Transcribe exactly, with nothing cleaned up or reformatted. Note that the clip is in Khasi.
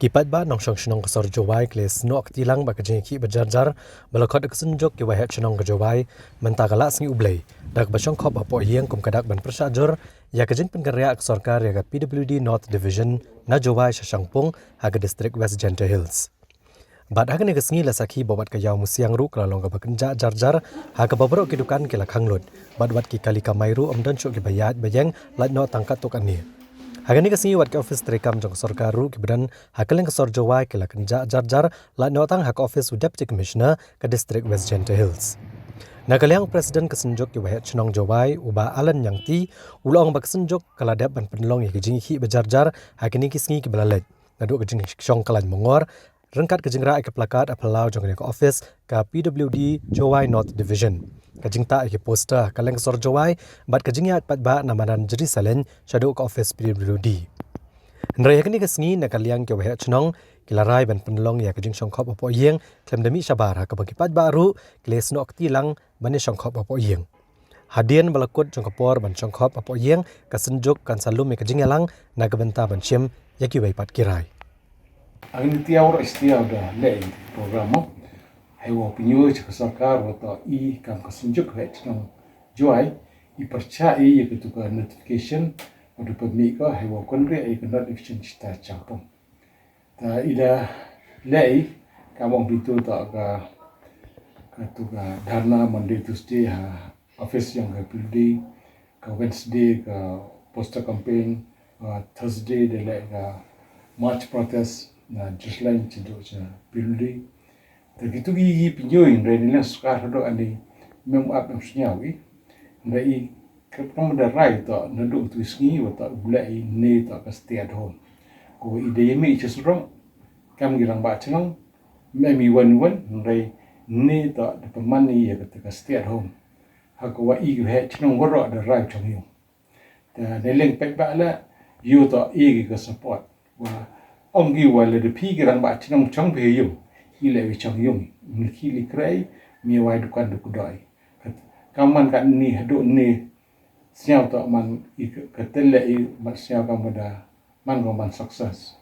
Ki paidbah nongshong shnong ka sor Jowai ki la snoh kti lang bad ka jingïakhih bajarjar ba la khot da ka Synjuk ki Waheh Shnong ka Jowai mynta ka Laisngi U Blei da kaba shongkhop hapoh ïing kum ka dak ban pyrshah jur ïa ka jingpynkynriah ka sorkar ïa ka P W D North Division na Jowai sha Shangpung ha ka district West Jaintia Hills. Bad ha kane ka sngi la sakhi ba wat ka Ïaw Musiang ruh ka la long kaba kynjah jarjar ha kaba baroh ki dukan ki la khang lut bad wat ki kali kamai ruh ym don shuh kiba ïaid ba ïeng lait noh tang katto katne. Ha kane ka sngi wat ki office treikam jong ka sorkar ruh kiba don ha kylleng ka sor Jowai ki la kynjah jarjar lait noh tang ha ka office u Deputy Commissioner ka district West Jaintia Hills. Na ka liang President ka Synjuk ki Waheh Shnong Jowai u Bah Alan Ñiangti u la ong ba ka Synjuk ka la dep ban pynlong ïa ka jingïakhih bajarjar ha kine ki sngi kiba la leit naduh ka jingshong ka lain mongor ryngkat ka jingrah ïa ka placard ha phyllaw jong kane ka office ka P W D Jowai North Division, ka jingtah ïa ki poster ha kylleng ka sor Jowai bad ka jingïaid paidbah na madan Jerusalem shaduh ka office P W D. Hynrei ha kane ka sngi na ka liang ki Waheh Shnong ki la rai ban pynlong ïa ka jingshongkhop hapoh ïing khlem da mih shabar ha kaba ki paidbah ruh ki la snoh kti lang ban ïa shongkhop hapoh ïing. Hadien ba la kut jong ka por ban shongkhop hapoh ïing ka Synjuk kan sa lum ïa ka jingïalang na ka bynta ban shim ïa kiwei pat ki rai. Ang ni tiaw ra istiaw da leh program mo. Hei wa pinyo cha ka sorkar wa to i kam ka Synjuk Waheh Shnong Jowai i pyrcha i ïa ka tu ka notification wa da pynmih ka hei wa kynriah ïa ka notification chita chapang. Ta i da leh i kam ong bitu to ka ka tu ka dharna Monday Tuesday ha office jong ka P W D, ka Wednesday ka poster campaign, ka Thursday da leh ka march protest na Jerusalem chiduk cha P W D. Ta kitu ki yi pinjoi hynrei ni leng sukar haduh ani mem ap em sñiaw i. Hynrei i kep kam da rai to naduh tu sngi wa to u leh i ni to ka stay at home. Ko i da yemi i chasrong kam ki lang ba chnong mem i wan wan hynrei ni to da pynman i ïa ka stay at home. Ha ka wa i ki Waheh Shnong waroh da rai chong yung. Ta ne leng pek ba la yu to i ki ka support. Wa ong ki wa le da phi ki rang ba chnong chong phi yung. I le wi chong yung. Mi ki li krei mi wai dukan du kudoi. Ka man ka ni hadu ni sñiaw to man i ka tel le i man sñiaw ka mada man ko man success.